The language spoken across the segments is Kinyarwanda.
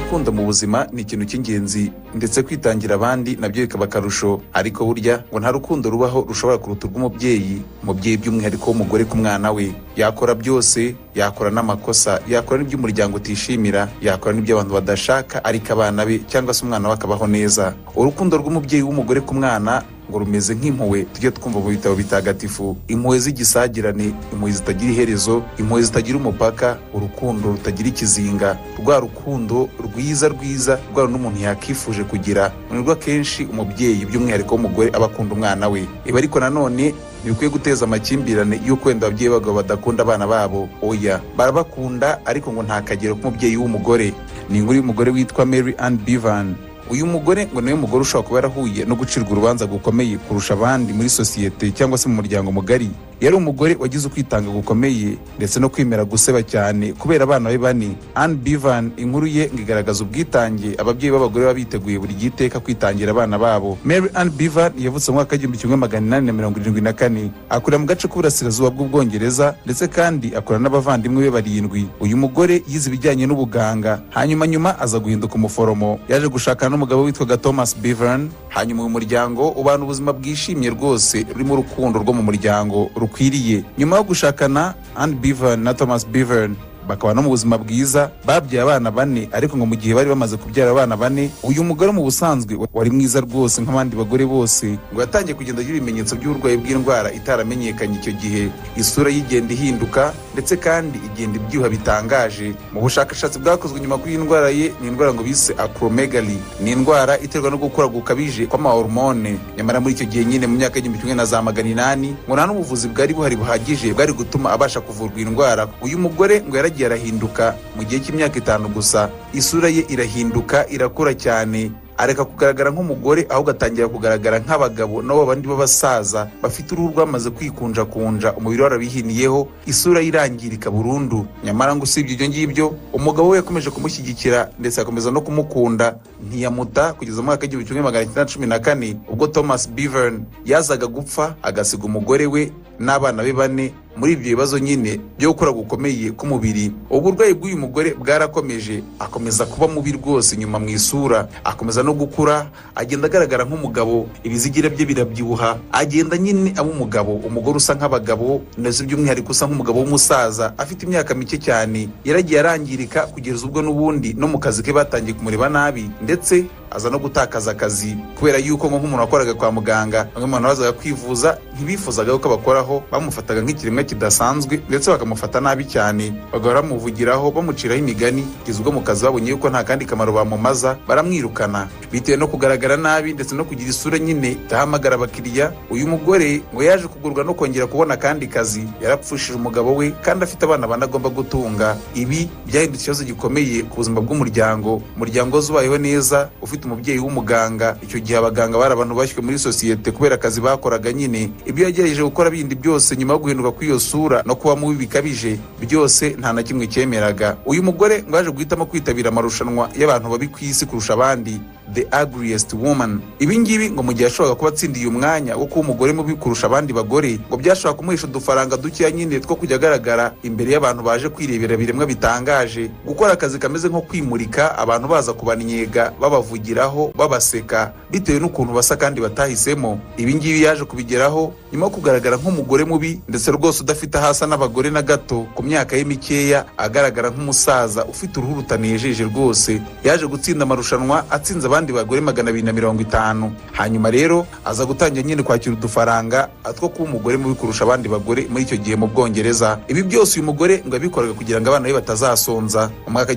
Urukundo mu buzima ni ikintu cy'ingenzi, ndetse kwitangira abandi nabyo bikaba akarusho. Ariko burya ngo nta rukundo rubaho rushobora kuruta urw'umubyeyi, umubyeyi by'umwihariko w'umugore ku mwana we. Yakora byose, yakora n'amakosa, yakora n'ibyo umuryango utishimira, yakora n'ibyo abantu badashaka, ariko abana be cyangwa se umwana we akabaho neza. Urukundo rw'umubyeyi w'umugore ku mwana ngo rumeze nk'impuhwe tujye twumva mu bitabo bitagatifu, impuhwe z'igisagirane, impuhwe zitagira iherezo, impuhwe zitagira umupaka, urukundo rutagira ikizinga, rwa rukundo rwiza rwiza rwa rundi umuntu yakifuje kugira. Ni rwo akenshi umubyeyi by'umwihariko w'umugore aba akunda umwana we. Ibi ariko nanone ntibikwiye guteza amakimbirane y'uko wenda ababyeyi b'abagabo badakunda abana babo. Oya, barabakunda, ariko ngo nta kagero k'umubyeyi w'umugore. Ni inkuru y'umugore witwa Mary Ann Bevan. Uyu mugore ngo niwe mugore ushobora kuba yarahuye no gucirwa urubanza gukomeye kurusha abandi muri sosiyete cyangwa se mu muryango mugari. Yari umugore wagize ukwitanga gukomeye ndetse no kwemera guseba cyane kubera abana be bane. Ann Bevan, inkuru ye ngo igaragaza ubwitange ababyeyi b'abagore baba biteguye buri gihe iteka kwitangira abana babo. Mary Ann Bevan yavutse mu mwaka w'1874, akurira mu gace k'uburasirazuba bw'Ubwongereza, ndetse kandi akurana n'abavandimwe be barindwi. Uyu mugore yize ibijyanye n'ubuganga, hanyuma nyuma aza guhinduka umuforomo. Yaje gushakana n'umugabo witwaga Thomas Bevan, hanyuma uyu muryango ubana ubuzima bwishimye rwose, rurimo urukundo rwo mu muryango rukwiriye. Nyuma yo gushakana, Ann Bevan na Thomas Bevan bakaba no mu buzima bwiza, babyaye abana bane. Ariko ngo mu gihe bari bamaze kubyara abana bane, uyu mugore mu busanzwe wari mwiza rwose nk'abandi bagore bose ngo yatangiye kugenda agira ibimenyetso by'uburwayi bw'indwara itaramenyekanye icyo gihe. Isura ye igenda ihinduka, ndetse kandi igenda ibyibuha bitangaje. Mu bushakashatsi bwakozwe nyuma kuri iyi ndwara ye, ni indwara ngo bise acromegaly, ni indwara iterwa no gukura gukabije kw'amahormone. Nyamara muri icyo gihe nyine, mu myaka y'1800, ngo nta n'ubuvuzi bwari buhari buhagije bwari gutuma abasha kuvurwa iyi ndwara. Uyu mugore ngo yaragiye arahinduka mu gihe cy'imyaka 5 gusa, isura ye irahinduka, irakura cyane, areka kugaragara nk'umugore, ahubwo atangira kugaragara nk'abagabo nabo bandi b'abasaza bafite uruhu rwamaze kwikunjakunja, umubiri warabihiniyeho, isura ye irangirika burundu. Nyamara ngo usibye ibyo ngibyo, umugabo we yakomeje kumushyigikira ndetse akomeza no kumukunda, ntiyamuta kugeza mu mwaka w'1914, ubwo Thomas Bevan yazaga gupfa, agasiga umugore we n'abana be bane muri ibyo bibazo nyine byo gukura gukomeye k'umubiri. Uburwayi bw'uyu mugore bwarakomeje, akomeza kuba mubi rwose nyuma mu isura, akomeza no gukura, agenda agaragara nk'umugabo, ibizigira bye birabyibuha, agenda nyine aba umugabo, umugore usa nk'abagabo, ndetse by'umwihariko usa nk'umugabo w'umusaza afite imyaka mike cyane. Yaragiye arangirika kugeza ubwo n'ubundi no mu kazi ke batangiye kumureba nabi, ndetse aza no gutakaza akazi, kubera yuko ngo nk'umuntu wakoraga kwa muganga, bamwe mu bantu bazaga kwivuza ntibifuzaga ko bakoraho, bamufataga nk'ikiremwa kidasanzwe, ndetse bakamufata nabi cyane, bagahora bamuvugiraho, bamuciraho imigani, kugeza ubwo mu kazi babonye yuko nta kandi kamaro bamumaza, baramwirukana bitewe no kugaragara nabi ndetse no kugira isura nyine itahamagara abakiriya. Uyu mugore ngo yaje kugurwa no kongera kubona akandi kazi. Yarapfushije umugabo we kandi afite abana bane agomba gutunga. Ibi byahindutse ikibazo gikomeye ku buzima bw'umuryango, umuryango wose ubayeho neza ufite umubyeyi w'umuganga. Icyo gihe abaganga bari abantu bashywe muri sosiyete kubera akazi bakoraga nyine. Ibyo yagerageje gukora bindi byose nyuma yo guhinduka kw'iyo sura no kuba mubi bikabije, byose nta na kimwe cyemeraga. Uyu mugore ngo yaje guhitamo kwitabira amarushanwa y'abantu babi ku isi kurusha abandi, The Ugliest Woman. Ibi ngibi ngo mu gihe yashoboraga kuba atsindiye umwanya wo kuba umugore mubi kurusha abandi bagore, ngo byashobora kumuhesha udufaranga dukeya nyine two kujya agaragara imbere y'abantu baje kwirebera biremwa bitangaje, gukora akazi kameze nko kwimurika, abantu baza kubanyega, babavugiraho, babaseka bitewe n'ukuntu basa kandi batahisemo. Ibi ngibi yaje kubigeraho nyuma yo kugaragara nk'umugore mubi, ndetse rwose udafite ahasa n'abagore na gato. Ku myaka ye mikeya agaragara nk'umusaza ufite uruhu rutanejeje rwose. Yaje gutsinda amarushanwa atsinze abandi bagore 250. Hanyuma rero aza gutangira nyine kwakira udufaranga two kuba umugore mubi kurusha abandi bagore muri icyo gihe mu Bwongereza. Ibi byose uyu mugore ngo yabikoraga kugira ngo abana be batazasonza. Mu mwaka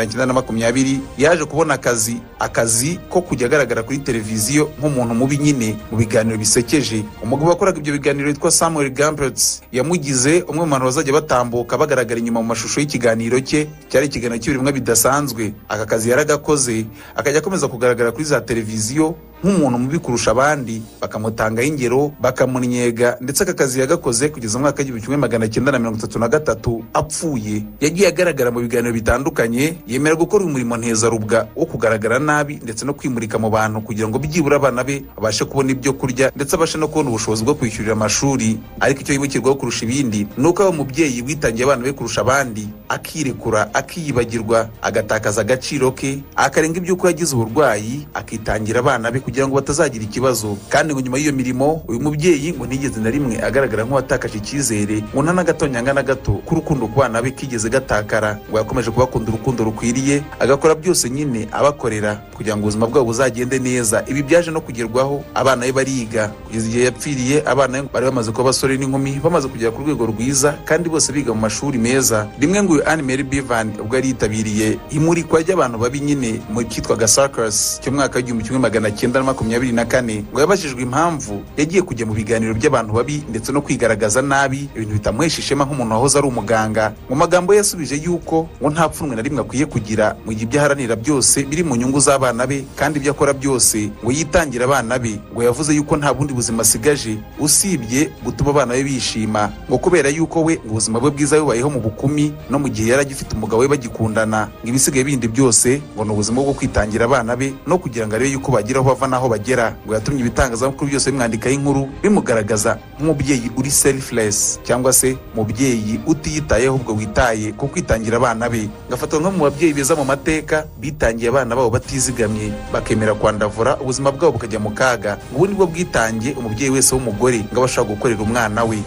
w'1920 yaje kubona akazi, akazi ko kujya agaragara kuri televiziyo nk'umuntu mubi nyine mu biganiro bisekeje. Umugabo wakoraga ibyo biganiro witwa Samuel Gumpertz yamugize umwe mu bantu bazajya batambuka bagaragara inyuma mu mashusho y'ikiganiro cye. Cyari ikiganiro cy'ibiremwa bidasanzwe. Aka kazi yaragakoze, akajya akomeza kugaragara kuri za televiziyo nk'umuntu mubi nyine. nk'umuntu mubi kurusha abandi, bakamutangaho ingero, bakamunyega. Ndetse aka kazi yagakoze kugeza mu mwaka w'1933 apfuye. Yagiye agaragara mu biganiro bitandukanye yemera gukora umurimo ntezarubwa wo kugaragara nabi ndetse no kwimurika mu bantu, kugira ngo byibura abana be babashe kubona ibyo kurya, ndetse abashe no kubona ubushobozi bwo kwishyurira amashuri. Ariko icyo yibukirwaho kurusha ibindi ni uko aba umubyeyi witangiye abana be kurusha abandi, akirekura, akiyibagirwa, agatakaza agaciro ke, akarenga iby'uko yagize uburwayi, akitangira abana be kugira ngo batazagira ikibazo. Kandi ngo nyuma y'iyo mirimo, uyu mubyeyi ngo ntigeze na rimwe agaragara nk'uwatakaje icyizere, ngo nta n'agatonyanga na gato k'urukundo ku bana be kigeze gatakara. Ngo yakomeje kubakunda urukundo rukwiriye, agakora byose nyine abakorera kugira ngo ubuzima bwabo buzagende neza. Ibi byaje no kugerwaho, abana be bariga kugeza igihe yapfiriye. Abana be bari bamaze kuba abasore n'inkumi, bamaze kugera ku rwego rwiza, kandi bose biga mu mashuri meza. Rimwe ngo uyu Anne Mary Bevan, ubwo yari yitabiriye imurikwa ry'abantu babi nyine mu cyitwaga circus cyo mu mwaka w'1924, ngo yabajijwe impamvu yagiye kujya mu biganiro by'abantu babi ndetse no kwigaragaza nabi, ibintu bitamuhesha ishema nk'umuntu wahoze ari umuganga. Mu magambo ye yasubije yuko ngo nta pfunwe na rimwe akwiye kugira mu gihe ibyo aharanira byose biri mu nyungu z'abana be, kandi ibyo akora byose ngo yitangire abana be. Ngo yavuze yuko nta bundi buzima asigaje usibye gutuma abana be bishima, ngo kubera yuko we ngo ubuzima bwe bwiza bubayeho mu bukumi no mu gihe yari agifite umugabo we bagikundana. Ngo ibisigaye bindi byose ngo ni ubuzima bwo kwitangira abana be no kugira ngo arebe yuko bagira aho bava n'aho bagera. Ngo yatumye ibitangazamakuru byose bimwandikaho inkuru, bimugaragaza nk'umubyeyi uri selfless, cyangwa se umubyeyi utiyitayeho, ubwo witaye ku kwitangira abana be. Ngafatwa nko mu babyeyi beza mu mateka bitangiye abana babo batizigamye, bakemera kwandavura, ubuzima bwabo bukajya mu kaga. Ubu nibwo bwitange umubyeyi wese w'umugore ngo aba ashobora gukorera umwana we.